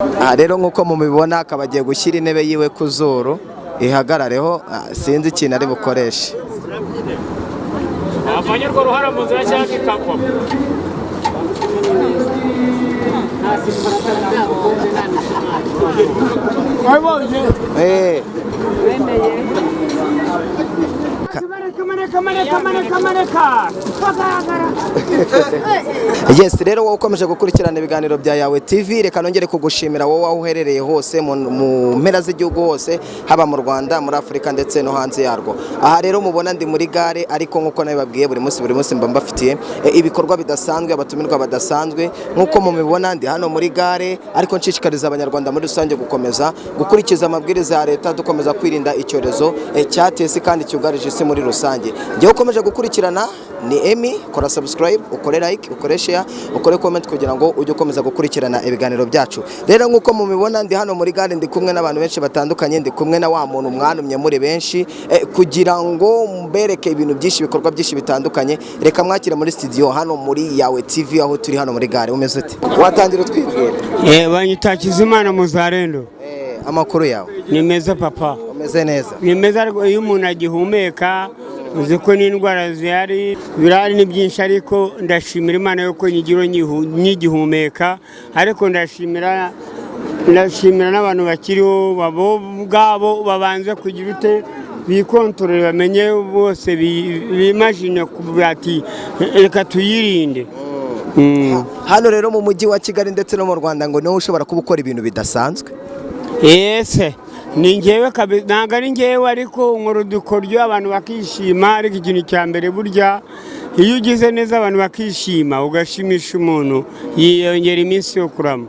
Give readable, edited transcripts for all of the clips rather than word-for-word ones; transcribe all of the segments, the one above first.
Aha rero nk'uko mubibona akaba agiye gushyira intebe yiwe ku zuru ihagarareho, sinzi ikintu ari bukoreshe. Wavanye urwo ruhara mu nzira cyangwa ikagwa. Eh. Yes, rero wowe ukomeje gukurikirana ibiganiro bya Yawe TV, reka nongere kugushimira wowe aho uherereye hose mu mpera z'igihugu hose, haba mu Rwanda, muri Afurika ndetse no hanze yarwo. Aha rero mubona ndi muri gare, ariko nk'uko nabibabwiye buri munsi buri munsi mba mbafitiye ibikorwa bidasanzwe, abatumirwa badasanzwe. Nk'uko mubibona ndi hano muri gare, ariko nshishikariza Abanyarwanda muri rusange gukomeza gukurikiza amabwiriza ya leta, dukomeza kwirinda icyorezo cyateye isi kandi cyugarije isi muri rusange. Njyewe ukomeje gukurikirana ni Emmy, kora subscribe, ukore like, ukore share, ukore comment kugira ngo ujye ukomeza gukurikirana ibiganiro byacu. Rero nk'uko mubibona ndi hano muri gare, ndi kumwe n'abantu benshi batandukanye, ndi kumwe na wa muntu mwanumye muri benshi kugira ngo mbereke ibintu byinshi, ibikorwa byinshi bitandukanye. Reka mwakire muri studio hano muri Yawe TV aho turi hano muri gare. Umeze ute? Watangira utwibwira. Banyita Hakizimana Muzarendo. Amakuru yawe? Ni meza papa. Umeze neza? Ni meza, ariko iyo umuntu agihumeka uzi ko n'indwara zihari, birahari ni byinshi, ariko ndashimira Imana yuko nyigira nkigihumeka, ariko ndashimira n'abantu bakiriho bo ubwabo babanze kugira ute bikontorore, bamenye bose bimagine kuvuga ati reka tuyirinde. Hano rero mu mujyi wa Kigali ndetse no mu Rwanda ngo niho ushobora kuba ukora ibintu bidasanzwe. Ese ni njyewe kabisa, ntabwo ari njyewe, ariko nkora udukoryo abantu bakishima. Ariko ikintu cya mbere burya iyo ugize neza abantu bakishima, ugashimisha umuntu, yiyongera iminsi yo kurama.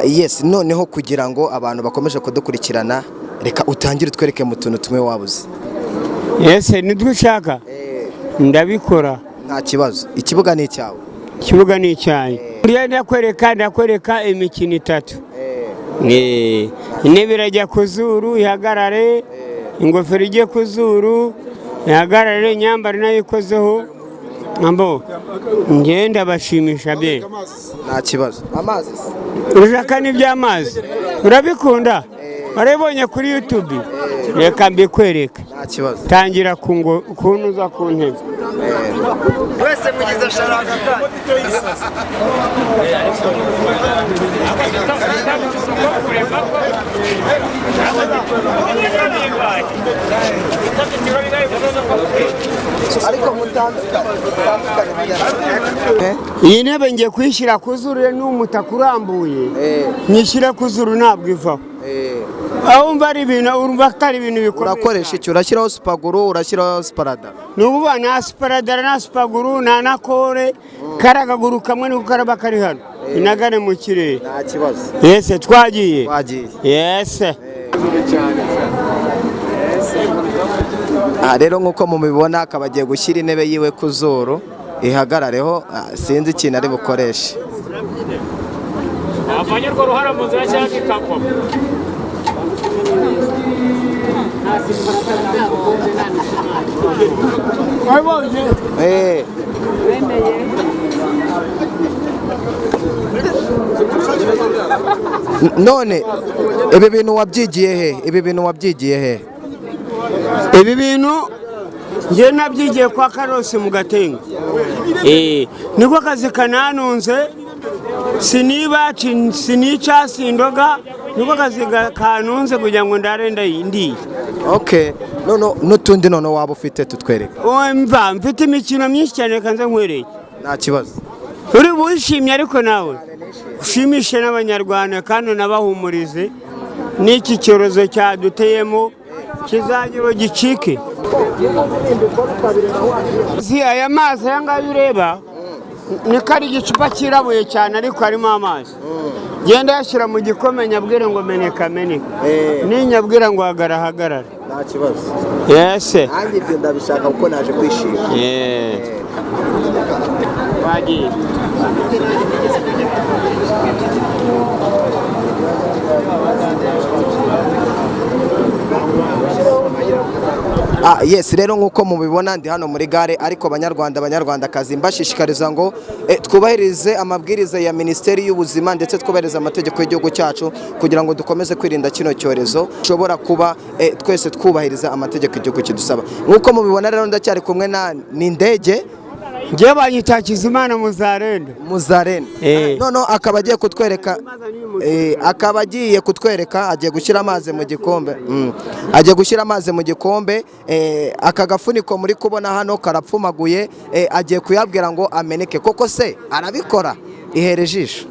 Yes, noneho kugira ngo abantu bakomeje kudukurikirana, reka utangire utwereke mu tuntu tumwe wabuze. Ese nitwo ushaka? Ndabikora. Nta kibazo, ikibuga ni icyawe. Ikibuga ni icyanjye. Burya ndakwereka imikino itatu. Intebe irajya ku zuru ihagarare, ingofero ijye ku zuru ihagarare, imyambaro nayo ikozeho. Ambo ngenda bashimisha be. Nta kibazo. Amazi se? Ushaka n'iby'amazi urabikunda, warabibonye kuri YouTube, reka mbikwereke. Nta kibazo. Tangira kunuza ku ntebe. Wese mugize sharanga kandi. Ariko mutandukane. Iyi ntebe ngiye kuyishyira ku zuru n'umutaka urambuye, nyishyire ku zuru ntabwo ivaho. Aho umva ari ibintu, urumva atari ibintu bikomeye. Urakoresha iki? Urashyiraho supaguru, urashyiraho siparada? Ni ukuvuga nta siparadara, nta supaguru, nta na kore, kari akaguru kamwe niko karaba kari hano, inagane mu kirere. Nta kibazo. Yese twagiye. Twagiye. Yese. Aha rero nk'uko mubibona akaba agiye gushyira intebe yiwe ku zuru ihagarareho, sinzi ikintu ari bukoreshe. Wavanye urwo ruhara mu nzira cyangwa ikagwa. None ibi bintu wabyigiye he? Ibi bintu wabyigiye he? Ibi bintu njye nabyigiye kwa Karosi mu Gatenga. Niko kazi kananunze, siniba sinica sindoga, niko kazi kanunze kugira ngo ndare ndiye. Okay, none n'utundi none waba ufite tutwereke. Mva mfite imikino myinshi cyane, reka nze nkwereke. Nta kibazo. Uri wishimye, ariko nawe ushimishe n'Abanyarwanda kandi unabahumurize n'iki cyorezo cyaduteyemo kizagira gicike. Si aya mazi aya ngaya ureba niko ari igicupa cyirabuye cyane, ariko harimo amazi. Genda yashyira mu gikome, nyabwire ngo meneka meneka, ninyabwira ngo hagarara hagarara. Nta kibazo. Yese. Nanjye ibyo ndabishaka kuko naje kwishima. Wagiye. Yes, rero nk'uko mubibona ndi hano muri gare, ariko banyarwanda, banyarwandakazi, mbashishikariza ngo twubahirize amabwiriza ya Minisiteri y'Ubuzima, ndetse twubahirize amategeko y'igihugu cyacu kugira ngo dukomeze kwirinda kino cyorezo. Ushobora kuba twese twubahiriza amategeko igihugu kidusaba. Nk'uko mubibona rero ndacyari kumwe na ni indege. Njyewe banyita Hakizimana Muzarende. Muzarene. Noneho akaba agiye kutwereka, agiye gushyira amazi mu gikombe. Agiye gushyira amazi mu gikombe. Aka gafuniko muri kubona hano karapfumaguye. Agiye kuyabwira ngo ameneke. Koko se arabikora? Ihere ijisho.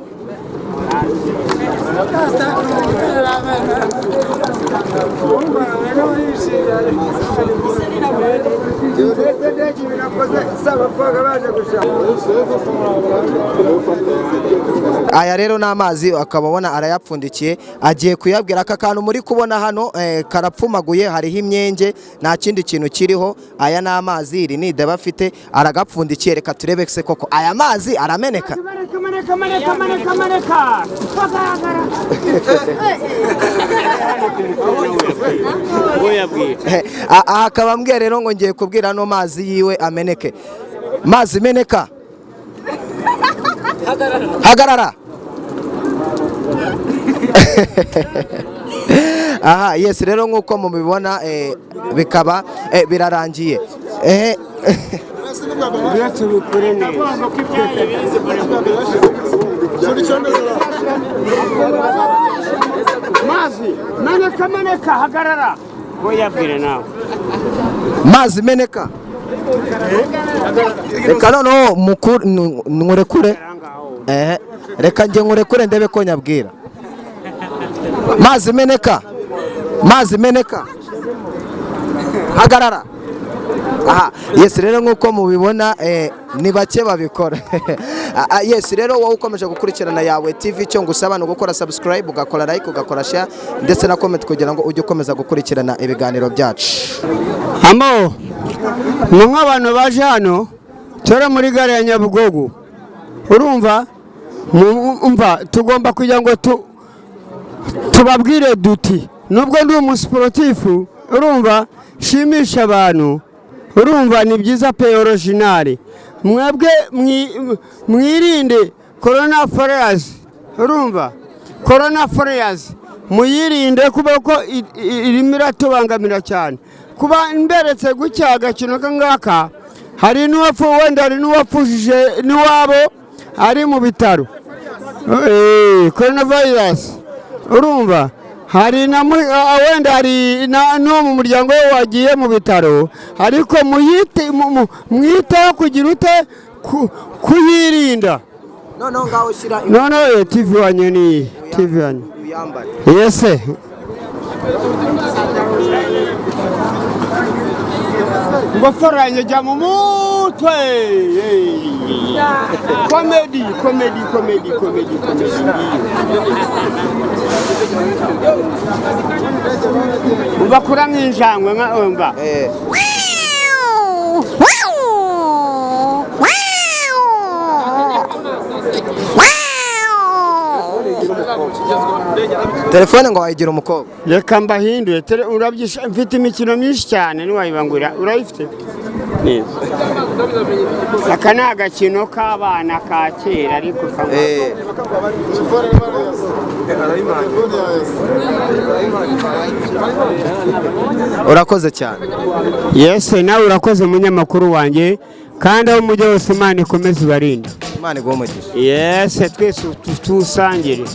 Aya rero ni amazi, akaba abona arayapfundikiye, agiye kuyabwira. Aka kantu muri kubona hano karapfumaguye, hariho imyenge, nta kindi kintu kiriho. Aya ni amazi, iri ni idebe afite, aragapfundikiye. Reka turebe se koko aya mazi arameneka. Maneka, maneka, maneka, maneka, maneka. Aha akaba ambwiye rero ngo ngiye kubwira ano mazi yiwe ameneke. Mazi meneka. Hagarara. Aha, yes, rero nk'uko mubibona bikaba birarangiye. Ibyo tubikore neza. Mazi, maneka, maneka, hagarara. Wowe nawe. Mazi meneka. Reka noneho nkurekure. Reka njye nkurekure ndebe ko nyabwira. Mazi meneka. Mazi meneka. Hagarara. Aha, yes, rero nk'uko mubibona ni bake babikora. Yes, rero wowe ukomeje gukurikirana Yawe TV, icyo ngusaba ni ugukora subscribe, ugakora like, ugakora share ndetse na comment kugira ngo ujye ukomeza gukurikirana ibiganiro byacu. Amo, ni nk'abantu baje hano tora muri gare ya Nyabugogo, urumva umva tugomba kugira ngo tubabwire duti nubwo ndi umusiporutifu, urumva shimisha abantu, urumva ni byiza pe original. Mwebwe mwirinde corona virus, urumva corona virus muyirinde kuba ko irimo iratubangamira cyane. Kuba mberetse gutya agakino kangaka, hari n'uwapfu, wenda hari n'uwapfushije n'iwabo ari mu bitaro coronavirus, urumva hari na wenda hari n'uwo mu muryango we wagiye mu bitaro, ariko mwiteho kugira ute kuyirinda. Noneho ngaho ushyira Noneho TV wanyu ni TV wanyu. Uyambare. Yese. Ngofero yanjye jya mu mutwe. Comedy, comedy, comedy, comedy, comedy. Umva kura nk'injangwe nka umva. Telefone ngo wayigira umukobwa. Reka mbahindure, urabyisha, mfite imikino myinshi cyane ntiwayibangurira, urayifite? Neza. Aka ni agakino k'abana ka kera ariko Urakoze cyane. Yes, nawe urakoze munyamakuru wanjye, kandi aho mujya hose Imana ikomeze ibarinde. Imana iguhe umugisha. Yes, twese tusangire.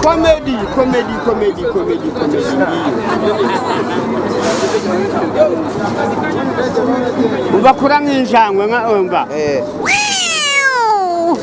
Comedy, comedy, comedy, comedy, comedy. Bakura nk'injangwe nka umva. Eh. Meow.